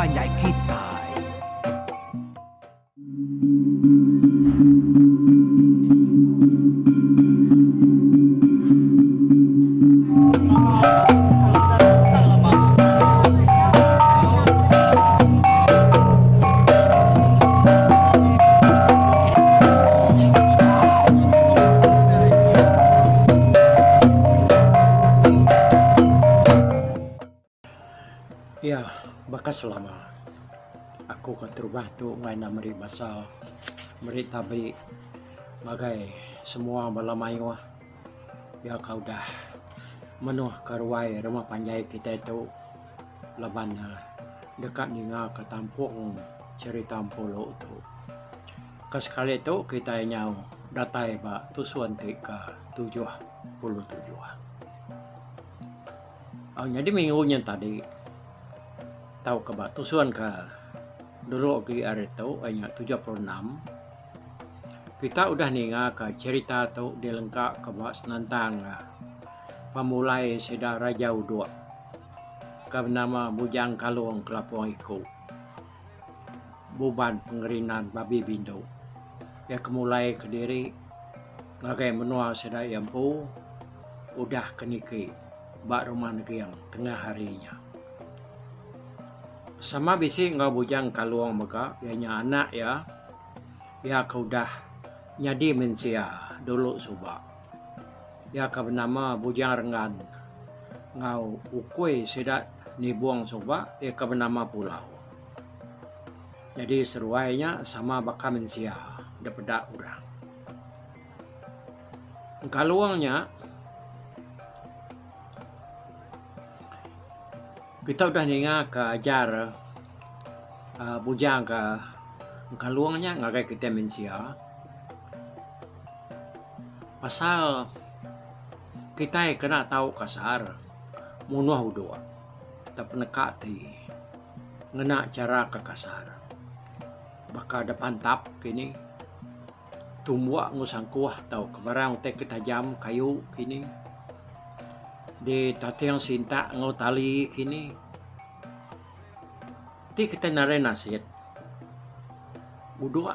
panjai kitai. Iya, baka selama, aku ke terubah tu enggai enda meri basa, meri tabi ngagai semua bala mayuh iya ke udah menuh ke ruai rumah panjai kitai tu laban ne deka ninga ke tampung cherita Empulu tu. Ke sekali tu kitai nyau datai ba tusun ti ke 77. Au nyadi minggu nyen tadi tauka ba tusun ka dulu agi ari tu iya nya 76 kita udah ninga ka cherita tu dilengka ka ba senentang pemulai sida Raja Udok ka benama Bujang Kalong Kelapong Iku Buban Pengerinan Babi Bindu. Iya ke mulai kediri ngagai menua sida iya empu udah ke niki ba Rumah Neging tengah hari nya. Sama bisi enggau Bujang Kalong mega iya nya anak iya, iya ke udah nyadi mensia dulu suba. Iya ke benama Bujang Renggan enggau ukui sida nibung suba iya ke benama Pulau. Nyadi seruai nya sama baka mensia dipeda orang. Engkalung nya kita udah ninga ke ajar uhh bujang ke engkalung nya ngagai kitai mensia pasal kitai kena tau kasar munuh udok tau peneka ti ngena chara ke kasar baka da pantap kini. Tumbuk enggau sangkuh tauka barang utai ke tajam kayu kini. Ditating sintak enggau tali kini. Ti kitai narai nasit udok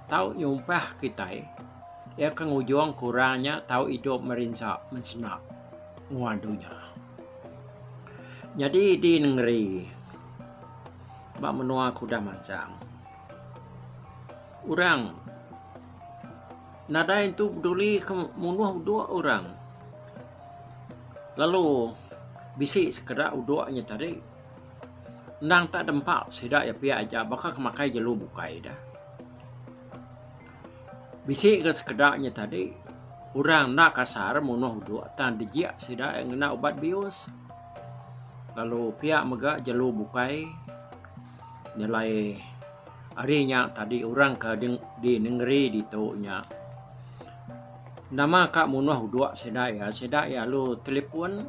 tau nyumpah kitai iya ke ngujung ke orang nya tau idup merinsa mensena nguan dunya. Nyadi di nengeri ba menua ke udah mansang. Orang nadai entu peduli ke munuh udok orang. Lalu bisi sekeda udok nya tadi endang tak dempa sida iya pia aja baka ke makai jelu bukai da. Bisi ga sekeda nya tadi orang enda kasar munuh udok tang dijik sida iya ngena ubat bius. Lalu pia mega jelu bukai. Nyelai ari nya tadi orang ke di nengeri ditu nya nama ka munuh udok sida iya, sida iya lalu telefon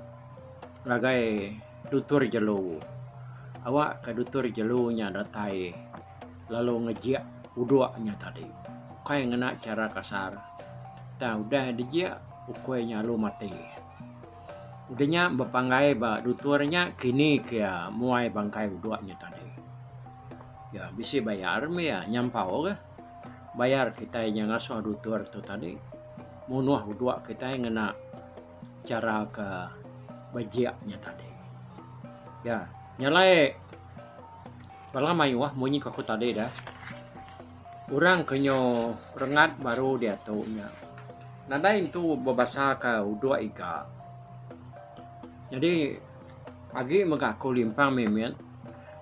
ngagai dutur jelu. Awak ka dutur jelu nya datai lalu ngejik udok nya tadi. Ukai ngena chara kasar tang udah dijik ukui nya lalu mati. Udah nya bepanggai ba dutur nya kini ke iya muai bangkai udok nya tadi. Ya bisi bayar meh iya nyampau ke bayar kitai nya ngasuh dutur tu tadi munuh udok kitai ngena chara ke bejik nya tadi. Ya nya alai bala mayuh munyi ku aku tadi dah. Orang ke nyu rengat baru diatu nya nadai entu bebasaka udok iga. Nyadi agi mega aku limpang mimit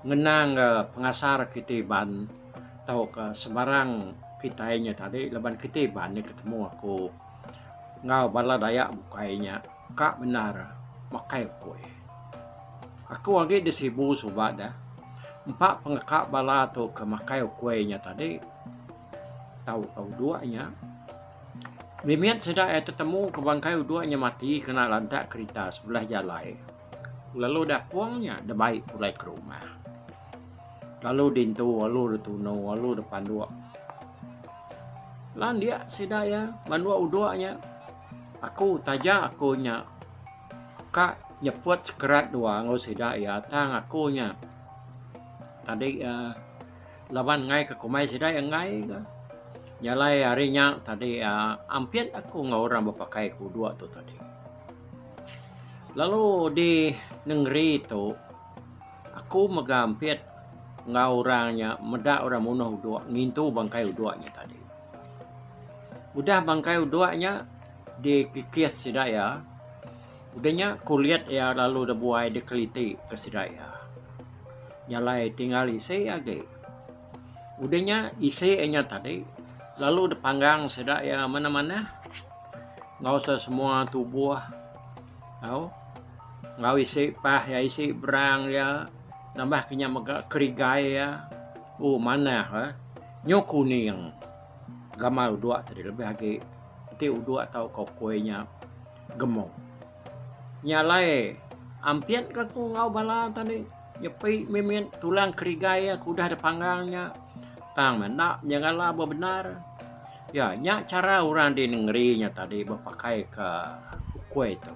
ngenang pengasar kiti Iban tauka sebarang kitai nya tadi laban kiti Iban nya ketemu aku enggau bala Dayak bukai nya ka bendar makai ukui. Aku agi di Sibu suba deh. Empa pengeka bala tu ke makai ukui nya tadi tauka uduk nya. Mimit sida iya tetemu ke bangkai uduk nya mati kena lantak kerita sebelah jalai lalu dapung nya dibai pulai ke rumah. Lalu dintu lalu ditunu lalu dipanduk. Landik sida iya manduk uduk nya. Aku taja aku nya. Ka nyeput sekerat dua enggau sida iya tang aku nya. Tadi uhh laban enggai ke kumbai sida iya enggai ga. Nya alai hari nya tadi uhh ampit aku enggau orang bepakai ke udok tu tadi. Lalu di nengeri tu aku mega ampit enggau orang nya meda orang munuh udok ngintu bangkai udok nya tadi. Udah bangkai udok nya dikikis sida iya udah nya kulit iya lalu dibuai dikeliti ke sida iya. Nya alai tinggal isi agi. Udah nya isi inya tadi lalu dipanggang sida iya manah manah enggau semua tubuh tau enggau isi pah iya isi berang iya nambah ke nya mega kerigai iya ooh manah eh nyu kuning gamal udok tadi lebih agi enti udok tauka ukui nya gemuk. Nya alai ampit ka ku enggau bala tadi nyepi mimit tulang kerigai aku udah dipanggang nya tang meh enda nyengala bebendar. Ya nya chara orang di nengeri nya tadi bepakai ka ukui tu.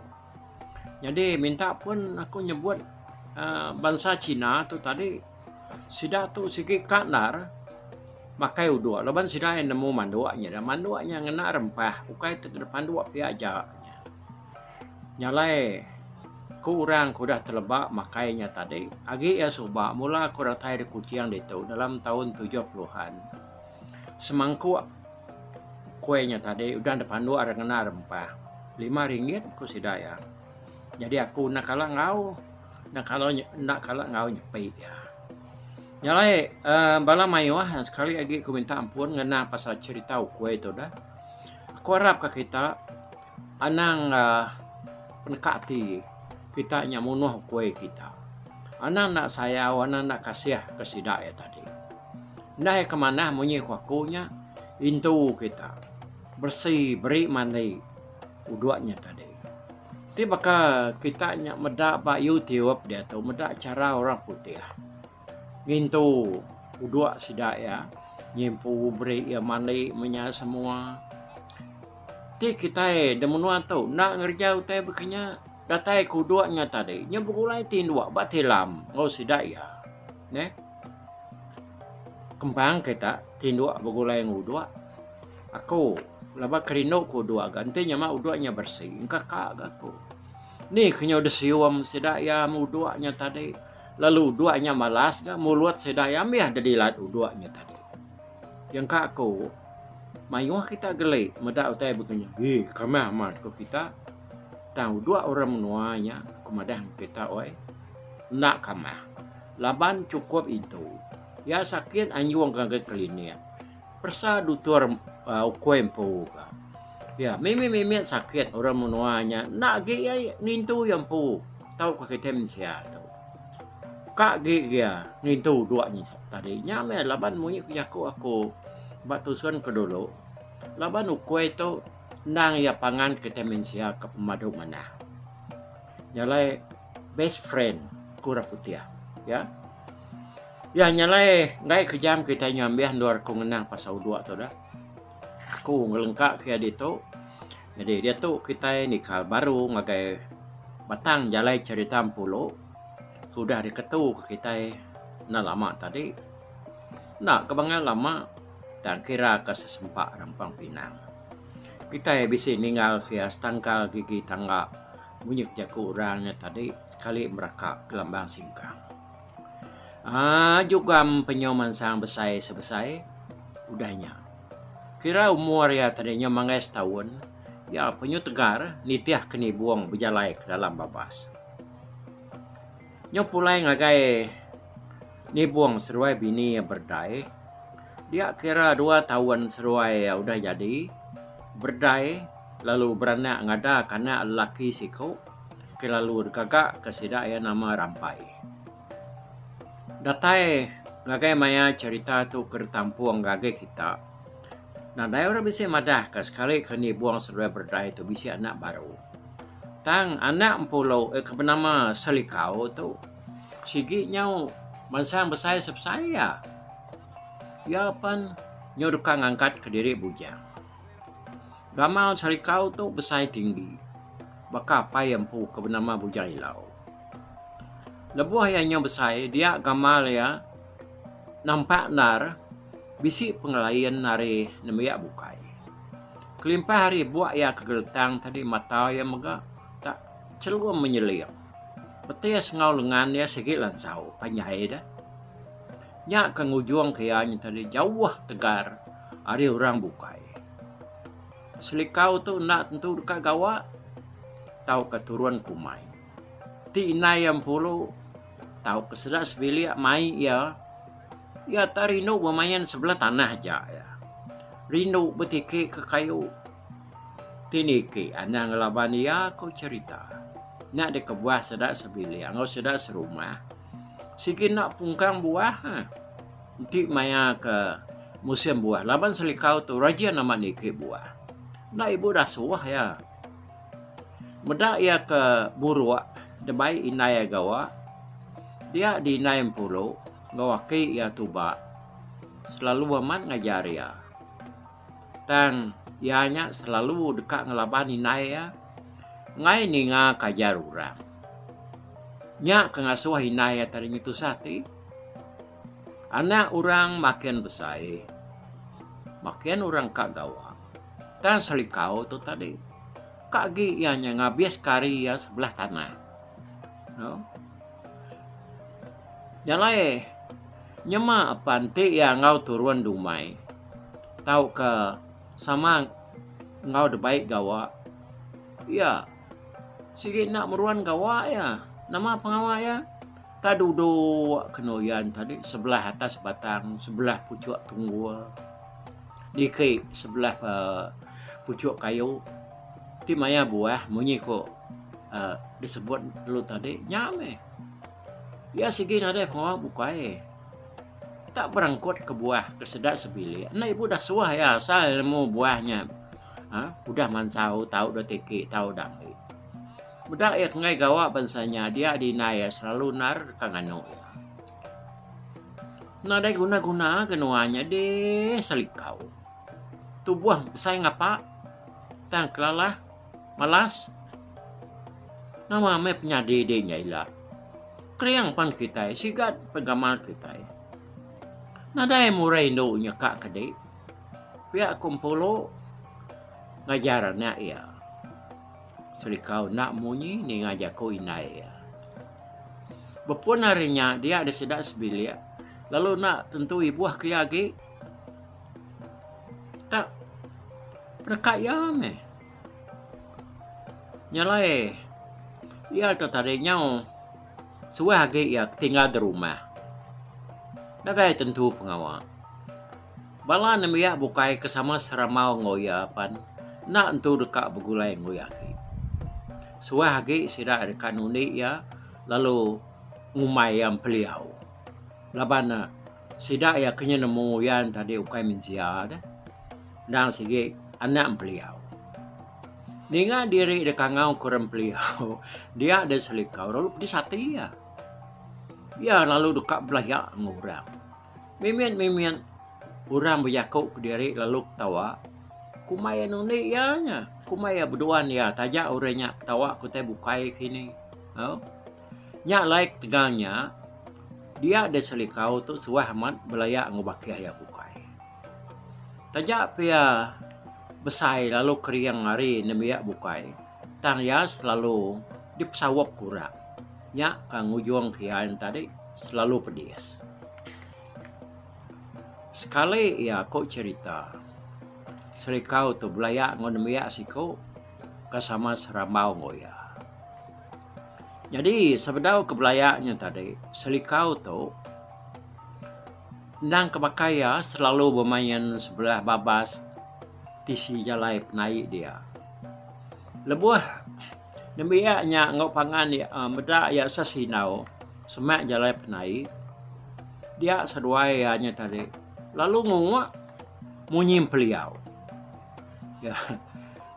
Nyadi minta pun aku nyebut uhh bansa Cina tu tadi sida tu sigi ka endar makai udok laban sida iya nemu mandok nya. Mandok nya ngena rempah ukai ti dipandok pia aja. Nya alai ku orang ke udah teleba makai nya tadi agi iya suba mula ku datai di Kuching ditu dalam taun tujuh puluhan. Semangkuk kuih nya tadi udah dipanduk ari ngena rempah lima ringgit ku sida iya. Nyadi aku enda kala enggau enda kala enda kala enggau nyepi iya. Nya alai uhh bala mayuh sekali agi ku minta ampun ngena pasal cherita ukui tu dah. Aku arap ka kita. Anang peneka ati kita nya munuh ukui kita. Anang enda sayau, anang enda kasih ke sida iya tadi. Enda iya ke manah munyi ku aku nya intu kita beresi beri mandi udok nya tadi. Ti baka kita nya meda ba YouTube diatu meda chara orang putih. Ngintu udok sida iya nyimpu beri iya mandi menya semua. Ti kitai da menua tu enda ngereja utai baka nya datai ke udok nya tadi nya begulai tinduk ba tilam enggau sida iya neh. Kempang kita tinduk begulai enggau udok aku laban ke rindu ke udok ga enti nyema udok nya beresi engka ka ga aku. Ni ke nyau disium sida iya udok nya tadi lalu udok nya malas ga mulut sida iya mih da dilat udok nya tadi. Jangka aku, mayuh kita geli meda utai baka nya. Ih, kamah amat ku kita. Tang udok orang menua nya ku madah ngan kita oi. Enda kamah. Laban chukup intu. Iya sakit anjung ngagai klinik. Peresa dutur uhh ukui empu ka. Iya, mimit-mimit sakit orang menua nya enda agi iya ngintu iya empu tauka kitai mensia tu. Ka agi iya ngintu udok nya tadi. Nya meh laban munyi ku jaku aku ba tusun ke dulu laban ukui tu endang iya pangan kitai mensia ke pemadu manah. Nya alai best friend ku orang putih ya. Ya nya alai enggai ke jam kitai nyambih endur ku ngenang pasal udok tu dah. Aku ngelengka ke iya ditu. Nyadi diatu kitai nikal baru ngagai batang jalai cherita Empulu ke udah diketu ke kitai enda lama tadi. Enda ke bangat lama tang kira ke sesempa rampang pinang. Kitai bisi ninggal ke iya setangkal gigi tangga munyi jaku orang nya tadi sekali meraka gelambang singkang. Aaa jugam penyu mansang besai sebesai udah nya. Kira umur iya tadi nyau manggai setaun, iya penyu tegar nitih ke nibung bejalai ke dalam babas. Nyau pulai ngagai nibung seduai bini iya berdai, dia kira dua taun seduai iya udah jadi berdai lalu beranak ngada ke anak lelaki siku ke lalu digaga ke sida iya nama Rampai. Datai ngagai maya cherita tu ke ditampung ngagai kita, nadai orang bisi madahka sekali ke nibung seduai berdai tu bisi anak baru. Tang anak empulo ke benama Selikau tu sigi nyau mansang besai sebesai iya. Iya pen nyau deka ngangkatka diri bujang. Gamal Selikau tu besai tinggi baka apai empu ke benama Bujang Ilau. Lebuh iya nyau besai dia gamal iya. Nampak endar bisi pengelain ari nembiak bukai. Kelimpah ari buk iya ke geletang tadi mata iya mega tak chelum menyeling. Betis enggau lengan iya sigi lansau panjai deh. Nya ke ngujung ke iya nyentadi jauh tegar ari orang bukai. Selikau tu enda tentu deka gawa tauka turun ke umai. Ti indai iya empulu tauka sida sebilik mai iya, iya tak rindu bemain sebelah tanah aja iya. Rindu betiki ke kayu. Ti niki anang ngelaban iya ku cherita. Nya dikebuah sida sebilik enggau sida serumah. Sigi enda pungkang buah enti maya ke musim buah laban selikau tu rajin amat niki buah. Enda ibu dasuh iya. Meda iya ke buruk dibai indai iya gawa dia di indai empulu enggau aki iya tuba selalu amat ngajar iya. Tang iya nya selalu deka ngelaban indai iya enggai ninga ke ajar orang. Nya ke ngasuh indai iya tadi ngetusah ati. Anak orang makin besai, makin orang ka gawa. Tang selikau tu tadi ka agi iya nya ngabis ke hari iya sebelah tanah. Nya alai nyema pan ti iya enggau turun dumai tauka sama enggau dibai gawa iya sigi enda meruan gawa iya. Nama pengawa iya tak dudok kenu iya tadi sebelah atas batang sebelah puchok tunggul niki sebelah uhh puchok kayu ti maya buah munyi ku uhh disebut dulu tadi nya meh. Iya sigi nadai pengawa bukai. Tak berangkut ke buah ke sida sebilik. Enda ibu dah suah iya asal nemu buah nya uhh udah mansau tau deh tiki tau deh ambi. Meda iya ke enggai gawa bansa nya dia dindai iya selalu endar deka nganu iya. Nadai guna-guna ke nuan nya deh selikau. Tubuh besai ngapa tang kelalah malas. Nama meh penyadi dih nya ila. Kering pan kitai sigat pan gamal kitai. Nadai murai indu nyeka ke dik. Pia ku Empulu ngajar anak iya. Selikau enda munyi ninga jaku indai iya. Bepun ari nya dia deh sida sebilik lalu enda tentu ibuh ke iya agi. Tak peneka iya meh. Nya alai iya tu tadi nyau suah agi iya tinggal da rumah. Nadai tentu pengawa. Bala nembiak bukai ke sama serambau enggau iya pan enda entu deka begulai enggau iya agi. Suah agi sida deka nundi iya lalu ngumbai iya empeliau. Laban ne sida iya ke nemu iya tadi ukai mensia deh. Endang sigi anak empeliau. Ninga diri deka ngau ke orang empeliau dia deh selikau lalu pedis ati iya. Iya lalu deka belaya enggau orang. Mimit-mimit orang bejaku kediri lalu ketawa. Kumbai iya nundi iya nya. Kumbai iya beduan iya taja orang nya ketawa ke utai bukai kini. Au. Nya alai ketegal nya dia deh selikau tu suah amat belaya enggau bakih iya bukai. Taja pia besai lalu kering ari nembiak bukai tang iya selalu dipesaup kurang. Nya ka ngujung ke iya tadi selalu pedis. Sekali iya ku cherita serikau tu belaya enggau nembiak siku ka sama serambau enggau iya. Nyadi sebedau ke belaya nya tadi selikau tu. Endang ke baka iya selalu bemain sebelah babas tisi jalai penaik dia. Lebuh nembiak nya enggau pangan iya meda iya sesinau semak jalai penaik dia seduai iya nya tadi lalu nguk munyi empeliau.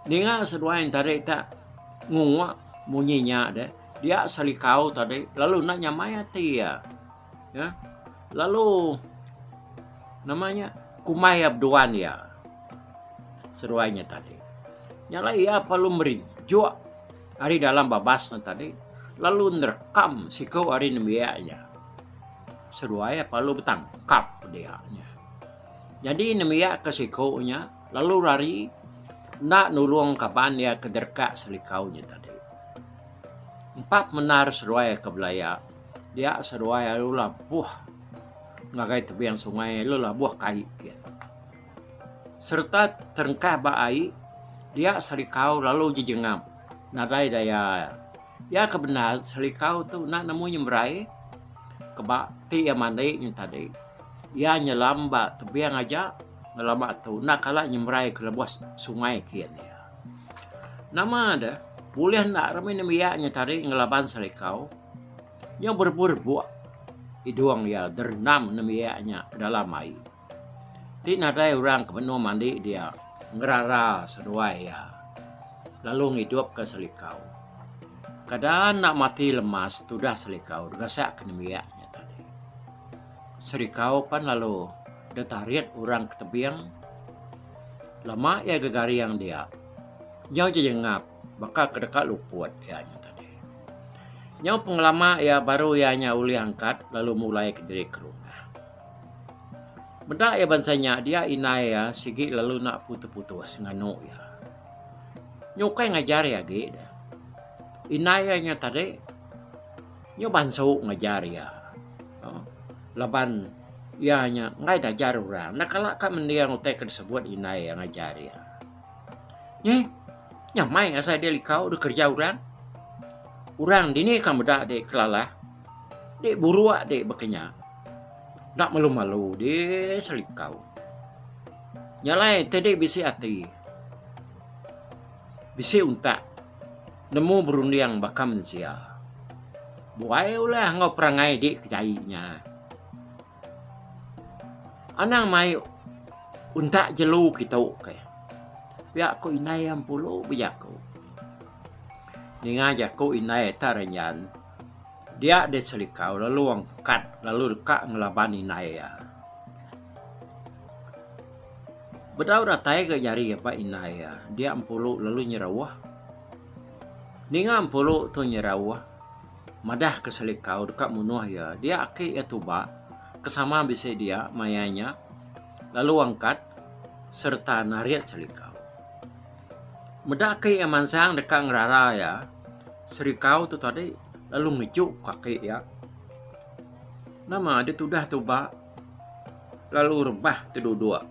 Ninga seduai nya tadi tak nguk munyi nya deh dia selikau tadi lalu enda nyamai ati iya. Ya. Lalu nama nya kumbai iya beduan iya seduai nya tadi. Nya alai iya perlu merijuk ari dalam babas ne tadi lalu nerekam siku ari nembiak iya. Seduai iya lalu betangkap dia nya. Nyadi nembiak ke siku nya lalu rari enda nulung kaban iya ke derekak selikau nya tadi. Empa pemendar seduai ke belaya dia seduai lalu labuh ngagai tebing sungai lalu labuh ke ai gin. Sereta terengkah ba ai dia selikau lalu jejengap nadai daya. Iya ke bendar selikau tu enda nemu nyemerai ke ba ti iya mandi nya tadi. Iya nyelam ba tebing aja ngelama tu enda kala nyemerai ke lebuh sungai kin iya. Nama deh bulih enda rami nembiak nya tadi ngelaban selikau nyau berebuk-rebuk idung iya derendam nembiak nya ke dalam ai. Ti nadai orang ke benung mandi dia ngerara seduai iya lalu ngidupka selikau. Kada enda mati lemas tudah selikau digasak ke nembiak nya tadi. Selikau pan lalu ditarit orang ke tebing. Lama iya gegaring dia nyau jejengap baka ke deka luput iya nya tadi. Nyau pengelama iya baru iya nya ulih angkat lalu mulai kediri ke rumah. Meda iya bansa nya dia indai iya sigi lalu enda putus-putus nganu iya. Nyu ukai ngajar iya agi deh. Indai iya nya tadi nyu bansu ngajar iya laban iya nya enggai dajar orang enda kala ka mending utai ke disebut indai iya ngajar iya. Nyeh nyamai asai deh likau deh kerja orang. Orang dini ka meda deh kelalah. Dek buruk dek baka nya. Enda malu-malu deh selikau. Nya alai enti dek bisi ati, bisi untak nemu berunding baka mensia. Buai ulah enggau perangai dek ke jai nya. Anang mai untak jelu kitu keh. Pia ku indai iya empulu bejaku. Ninga jaku indai ita Renjan. Dia deh Selikau lalu angkat lalu deka ngelaban indai iya. Bedau datai ga jari aba indai iya, dia Empulu lalu nyerauh. Ninga Empulu tu nyerauh madah ke Selikau deka munuh iya, dia aki iya tuba ke sama bisi dia maya nya lalu angkat sereta narit Selikau. Meda aki iya mansang deka ngerara iya, Serikau tu tadi lalu ngejuk kaki iya. Nama deh tudah tuba lalu rebah teduduk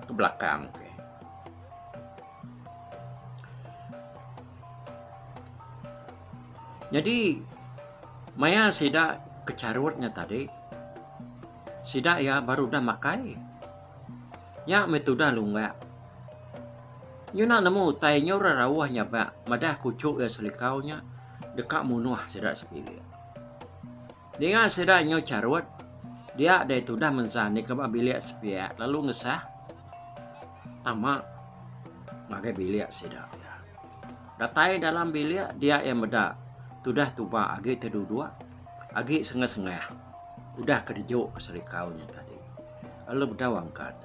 ke belakang ke. Nyadi maya sida ke charut nya tadi sida iya baru udah makai. Nya meh tudah lunggak. Nyuna nemu utai nyau rerauh nyabak madah kuchuk iya selikau nya deka munuh sida sebilik. Ninga sida nyau charut, dia deh tudah mensan deka ba bilik sepiak lalu ngesah tama ngagai bilik sida iya. Datai dalam bilik dia iya meda tudah tuba agi teduduk agi sengah-sengah udah ke dejuk selikau nya tadi lalu bedau angkat.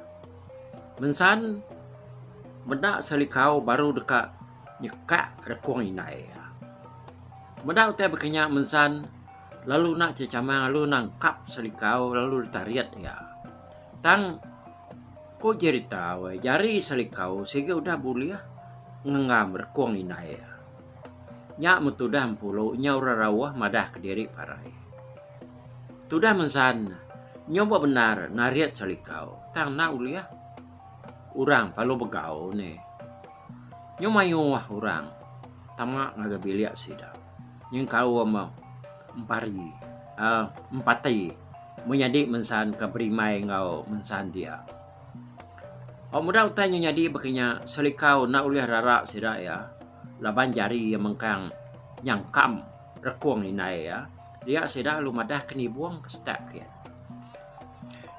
Mensan meda selikau baru deka nyekak rekung indai iya. Meda utai baka nya mensan lalu enda chechamang lalu nangkap selikau lalu ditarit iya. Tang ku jerita weh jari selikau sigi udah bulih ngenggam rekung indai iya. Nya meh tudah empulu nyau rerauh madah kediri parai. Tudah mensan nyuba bendar narit selikau tang enda ulih. Orang lalu begau nih. Nyu mayuh orang tama ngagai bilik sida nyengkaum empari uhh empati menyadi mensan ke berimbai enggau mensan dia. Au meda utai nya nyadi baka nya selikau enda ulih rara sida iya laban jari iya mengkang nyangkam rekung indai iya. Dia sida lalu madah ke nibung ke setak kian.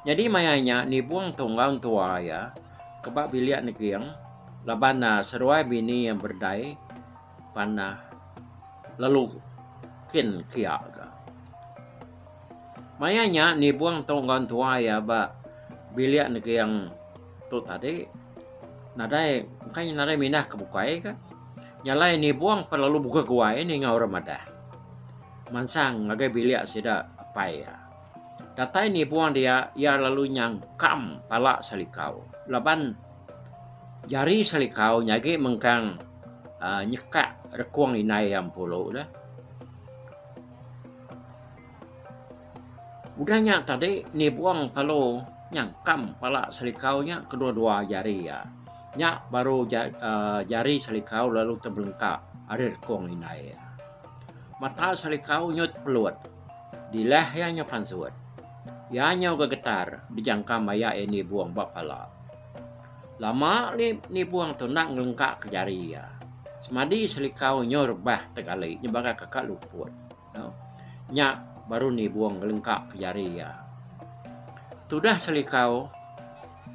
Nyadi maya nya nibung tu enggau entua iya ke ba bilik neging laban seduai bini iya berdai pan lalu kin kia ga. Maya nya nibung tu enggau entua iya ba bilik neging tu tadi nadai bukai nadai mindah ke bukai ka. Nya alai nibung pan lalu bukai guai ninga orang madah. Mansang ngagai bilik sida apai iya. Datai nibung dia, iya lalu nyangkam pala Salikau laban jari Salikau nya agi mengkang uhh nyekak rekung indai iya empulu deh. Udah nya tadi nibung lalu nyangkam pala Salikau nya kedua-dua jari iya. Nya baru uhh jari Salikau lalu tebelengka ari rekung indai iya. Mata Salikau nyut pelut. Dilah iya nyau pansut. Iya nyau gegetar dijangka maya iya nibung ba pala. Lama nibung tu enda ngelengka ke jari iya. Semadi Selikau nyau rebah tegali nyebaka ke ka luput. Nya baru nibung ngelengka ke jari iya. Tudah Selikau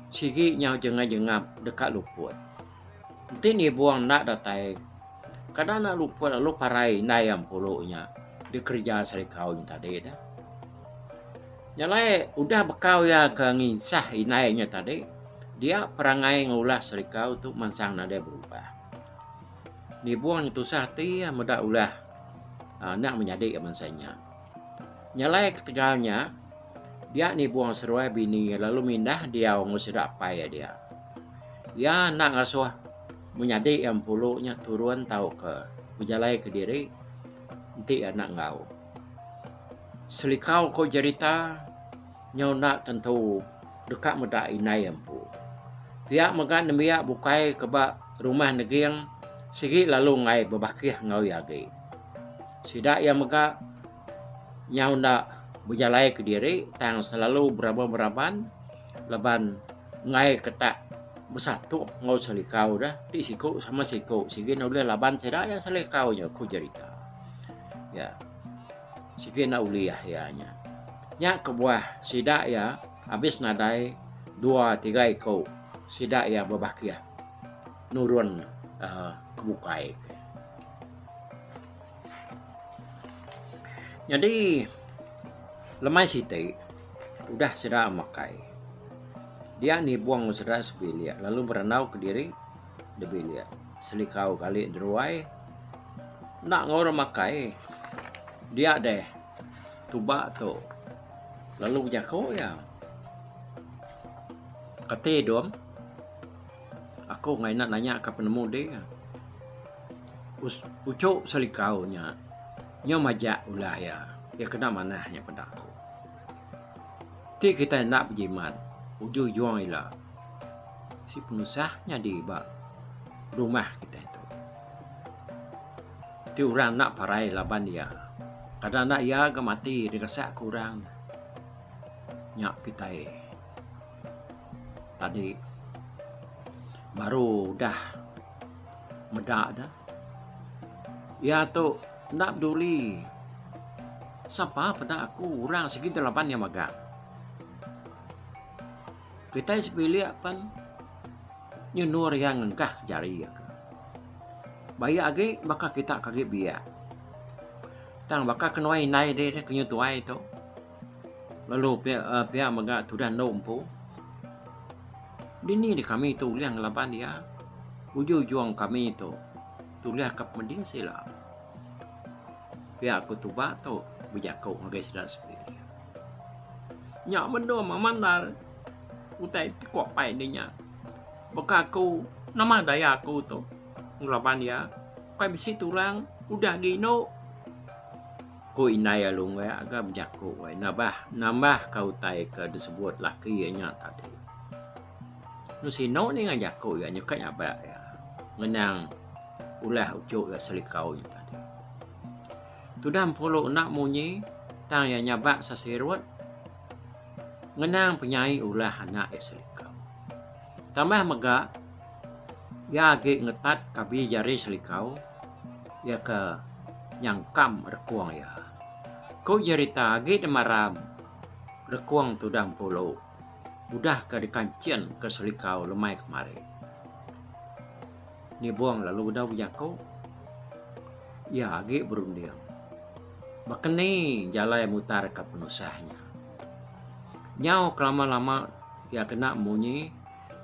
sigi nyau jengap-jengap deka luput. Enti nibung enda datai. Kada enda luput lalu parai indai iya empulu nya dikereja serikau nya tadi dah. Nya alai udah bekau iya ke nginsah indai nya tadi dia perangai enggau ulah serikau tu mansang nadai berubah. Nibung nya tusah ati iya meda ulah anak menyadi iya bansa nya. Nya alai ketegal nya dia nibung seruai bini iya lalu mindah diau enggau sida apai iya dia. Iya enda ngasuh menyadi iya empulu nya turun tauka bejalai kediri enti iya enda enggau. Selikau ko jerita nyau enda tentu deka meda indai iya empu. Pia mega nembiak bukai ke ba rumah Neging sigi lalu enggai bebakih enggau iya agi. Sida iya mega nyau enda bejalai kediri tang selalu beraban-beraban laban Enggai ke tak besatup enggau selikau deh ti siku sama siku sigi ne ulih laban sida iya selikau nya ku jerita. Iya sigi enda ulih iya nya. Nya kebuah sida iya abis nadai dua tiga iku sida iya bebakih nurun uhh ke bukai. Nyadi lemai siti udah sida makai dia nibung sida sebilik lalu berandau kediri da bilik selikau kali deruai enda enggau orang makai dia deh tuba tu lalu bejaku iya kati dom. Aku enggai enda nanya ka penemu dih. Uchu selikau nya nyau majak ulah iya. Iya kena manah nya peda aku. Ti kitai enda bejimat ujung ujung ila si penusah nyadi ba rumah kitai tu. Ti orang enda parai laban iya. Kada enda iya ga mati diresak ke orang nya kitai. Tadi baru udah meda ne iya tu enda peduli sapa peda aku orang sigi telaban iya mega. Kitai sebilik pen nyenur iya ngengkah jari iya ke. Baik agi baka kita ke agi biak tang baka ke nuai indai deh ke nyu tuai tu. Lalu pia pia mega tudah endu empu. Dini deh kami tu ulih ngelaban iya. Ujung ujung kami tu tulih ka pemedis ila. Pia ku tuba tu bejaku ngagai sida sebilik. Nya mendum amat endar utai ti ku apai ne nya. Baka aku nama daya aku tu ngelaban iya. Ukai bisi tulang udah agi indu. Ku indai iya lungga ga bejaku ai nabah nambah ka utai ke disebut laki iya nya tadi. Nu sinu ninga jaku iya nyuka nyabak iya ngenang ulah uchu iya selikau nya tadi. Tudah empulu enda munyi tang iya nyabak sesirut ngenang penyai ulah anak iya selikau. Tambah mega iya agi ngetat kabi jari selikau. Iya ke nyangkam rekung iya. Ku jerita agi demaram rekung tudah empulu udah ke dikanchin ke selikau lemai kemari. Nibung lalu bedau bejaku iya agi berunding baka ni jalai mutarka penusah nya. Nyau kelama-lama iya kena munyi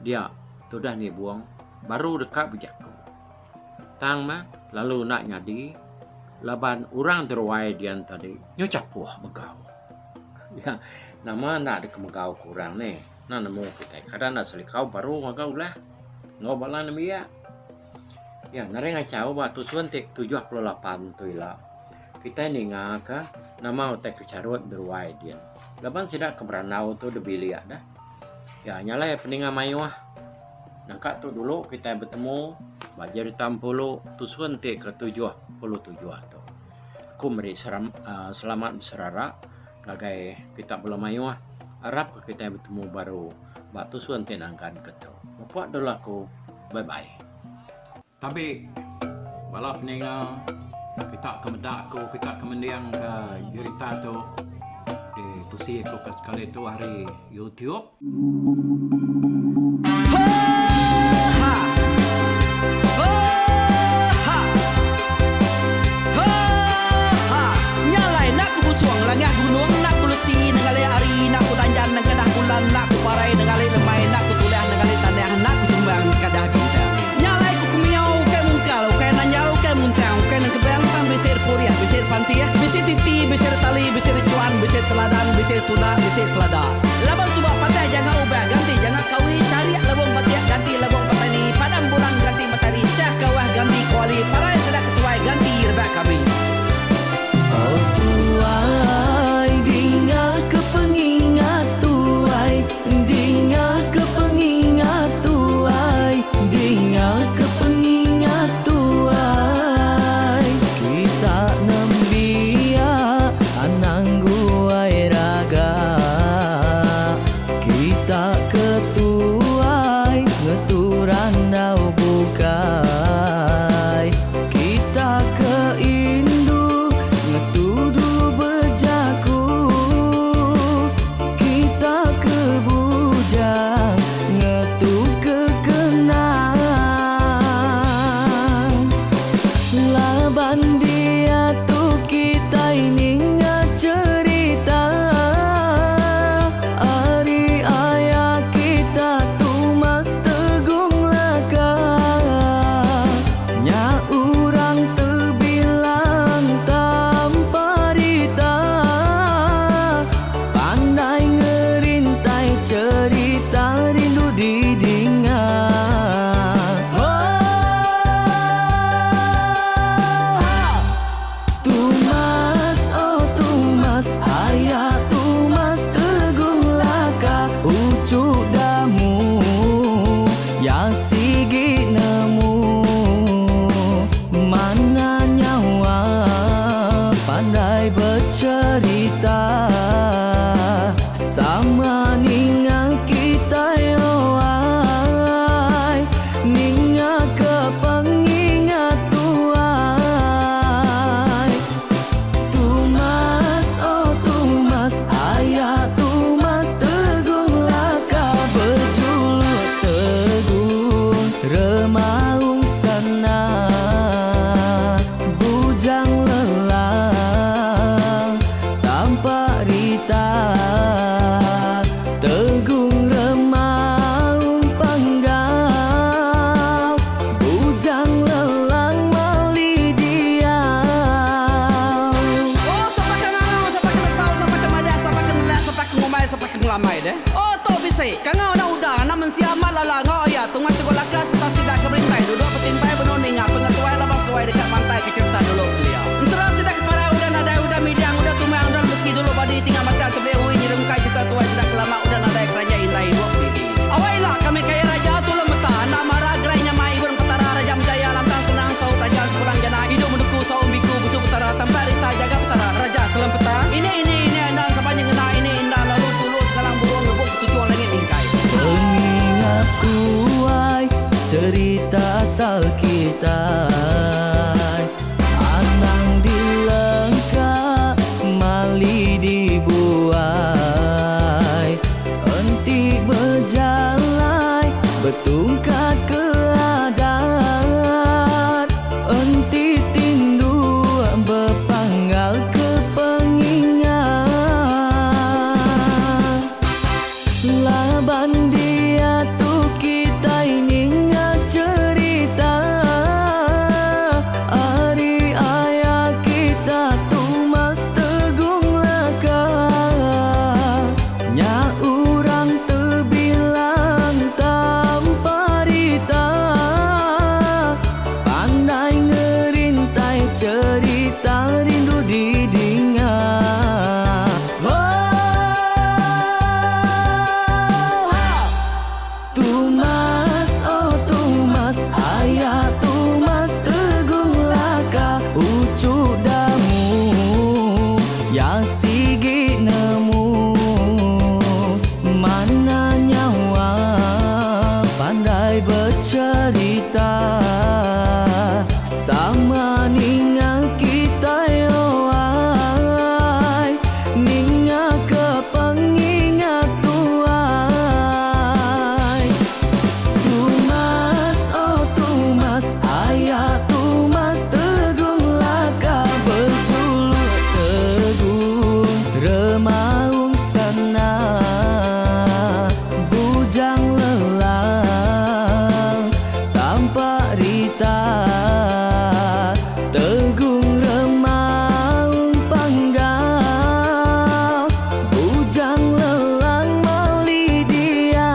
dia tudah nibung baru deka bejaku. Tang meh lalu enda nyadi laban orang teruai dian tadi nyu chapuh begau. Nama enda dikemegau ke orang neh. Enda nemu kitai kada enda selikau baru ngaga ulah enggau bala nembiak. Iya ngering achau ba tusun ti 78 tu ila. Kitai ninga ka nama utai ke charut beruai din. Laban sida ke berandau tu da bilik dah. Iya nya alai peninga mayuh nangka tu dulu kitai betemu ba jerita empulu tusun ti ke 77 tu. Aku meri selamat beserara ngagai kita bala mayuh arap ka kitai betemu baru ba tusun ti nangkan ke tu. Mupuk dulu aku. Bye bye. Tabi bala peninga kita ke meda aku kita ke mending ka jerita tu ditusi aku ke sekali tu ari YouTube. Laban suba patah janga ubah ganti janga kawi charik lebong batik ganti lebong petani padam bulan ganti matari chah kawah ganti kuali parai sida ketuai ganti rebak kami. Oh tuai dinga ke pengingat tuai dinga ke pengingat tuai dinga ke pengingat tuai kita nembiak anang guai raga kita ke tuai ngetu randau bukai kita ke indu ngetu dulu bejaku kita ke bujang ngetu ke kenang laban diatu kitai ninga cherita ari aya kita Tumas Tegung Laka nya orang tebilang tanpa rita pandai ngerintai cherita rindu didinga. Tumas oh Tumas aya Tumas Tegung Laka uchu damu ya sigi nemu mana nyawa pandai becerita sama ninga kitai oai ninga ke pengingat tuai Tumas oh Tumas aya Tumas Tegung Laka bejuluk Tegung Remaung Sana Bujang Lelang tanpa rita Tegung Remaung Panggau Bujang Lelang mali diau. Oh sapa ke ngangau sapa ke nesau sapa ke madah sapa ke nelak sapa ke ngumbai sapa ke ngelamai deh. Oh tu bisi kangau enda udah anak mensia amat lala enggau iya Tungas Teguh Laka sereta sida ke berintai duduk betimpai benung ninga pengetuai laban seduai deka mantai ke cherita dulu kelia. Ensera sida ke parai udah nadai udah midang udah tumang udah lesi dulu badi tinggal batang tebeli ui nyerungkai cherita tuai sida ke lama udah nadai keraja indai ibuk didi. Awai ila kami kaya raja tulung meta enda mara gerai nyamai ibun petara raja menjaya lantang senang saut raja sepulang jana idup menuku saum biku busu petara tampak rita jaga petara raja selem peta ini ini ini enda sapa nyengena ini enda lalu tulu sekalang burung ngebuk ketuchung langit mingkai. Pengingat tuai Ya sigi nemu Mana nyawa pandai becerita Sama ninga kitai oai Ninga ke pengingat tuai Tumas oh tumas aya tumas tegung laka bejuluk tegung remaung sana bujang lelang tampak rita tegung remaung panggau bujang lelang mali diau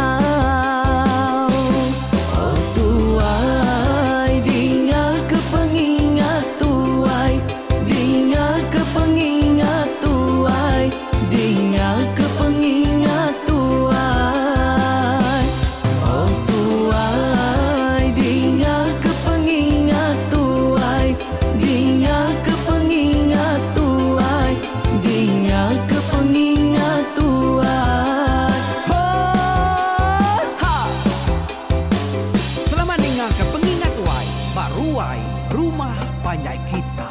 Oh tuai dinga ke pengingat tuai dinga ke pengingat tuai dinga ke pengingat tuai Oh tuai dinga ke pengingat tuai dinga ke pengingat tuai dinga ke pengingat tuai Ho ha Selamat ninga ke pengingat tuai ba ruai rumah panjai kita.